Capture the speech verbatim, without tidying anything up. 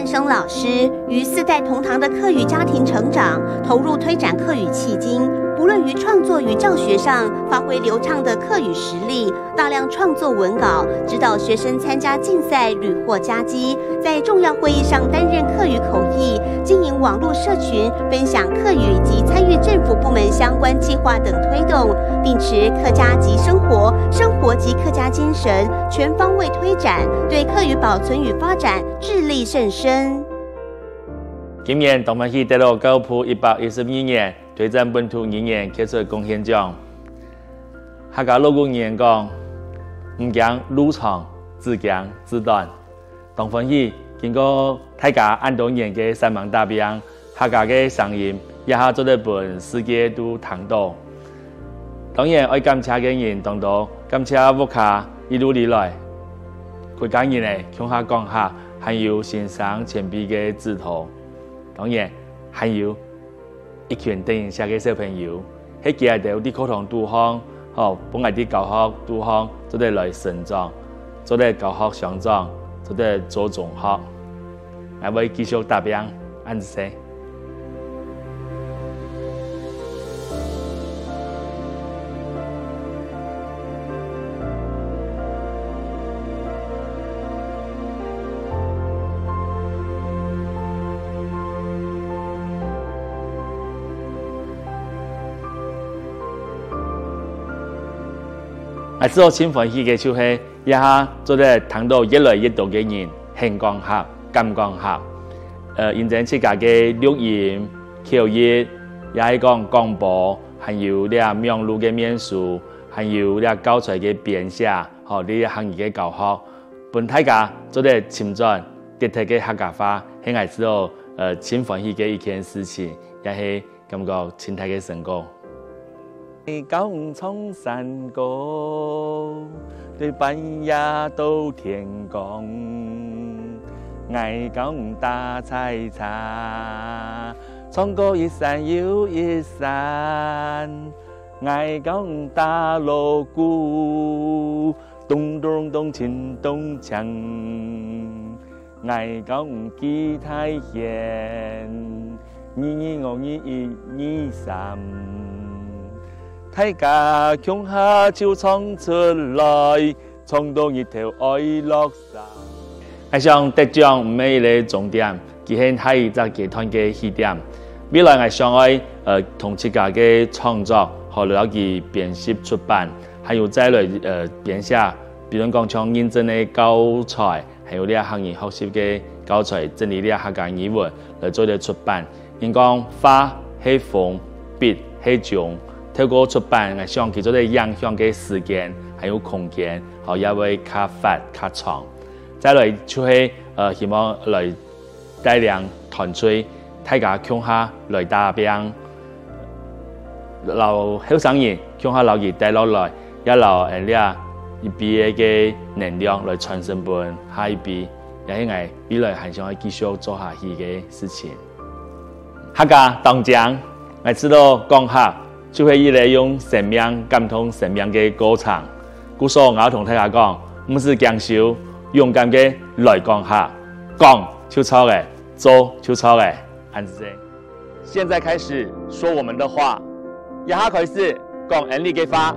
生老师与四代同堂的客语家庭成长，投入推展客语迄今，不论于创作与教学上，发挥流畅的客语实力，大量创作文稿，指导学生参加竞赛，屡获佳绩，在重要会议上担任客语口译，经营网络社群，分享客语及参与政府部门相关计划等推动，秉持客家即生活、生活即客家精神，全方位推展，对客语保存与发展致力甚深。今年當歡喜得到教育部一百一十二年推展本土語言傑出貢獻獎。客家老古人言講：毋驚路長，只驚志短。當歡喜，經過大家恁多年个煞猛打拚，客家个聲音這下做得分世界都聽到。當然愛感謝个人當多，感謝屋下一路以來，歸家人仔共下講客，還有先生前輩个指導。當然，還有一群得人惜个小朋友，係佢兜在課堂肚項，吼，分𠊎在教學肚項做得來成長，做得教學相長，做得做中學。𠊎會繼續打拚，恁仔細。𠊎試著盡歡喜个就係，這下做得聽著越來越多个人肯講客、敢講客。呃，因為自家个錄音、口譯，也係講廣播，還有這網路个面書，還有這教材个編寫，吼，這客語个教學，分大家做得尋轉特色个客家話，係𠊎試著，呃，盡歡喜个一件事情，也係感覺盡大个成果。𠊎教你唱山歌，對半夜到天光。𠊎教你打採茶，唱歌一山又一山。𠊎教你打鑼鼓，咚咚咚，咚咚鏘。 𠊎教你記大弦，二二五二一二三。大家共下就唱出來，唱到日頭愛落山。𠊎想得獎毋係一個終點，佢係下一隻階段个起點。未來𠊎想愛，呃，同自家个創作，好了佢編輯出版，還有再來，呃，編寫，比如講像認證个教材， 還有這客語學習个教材，整理這客家語文來做一個出版。人講話係風，筆係弓，透過出版，𠊎想佢做得影響个時間，還有空間，吼，也會較闊、較長。再來就係，呃，希望來帶領團隊，大家共下來打拚。 摎後生人共下摎佢帶落來，也摎𠊎這一輩个能量來傳承分下一輩，也係𠊎未來還想愛繼續做下去个事情。客家當靚，𠊎試著講客就係一個用生命感動生命个過程。故所𠊎愛同大家講，毋使驚羞，勇敢个來講客，講就著了，做就著了，恁仔細。 現在開始說我們的話。這下開始講𠊎俚个話。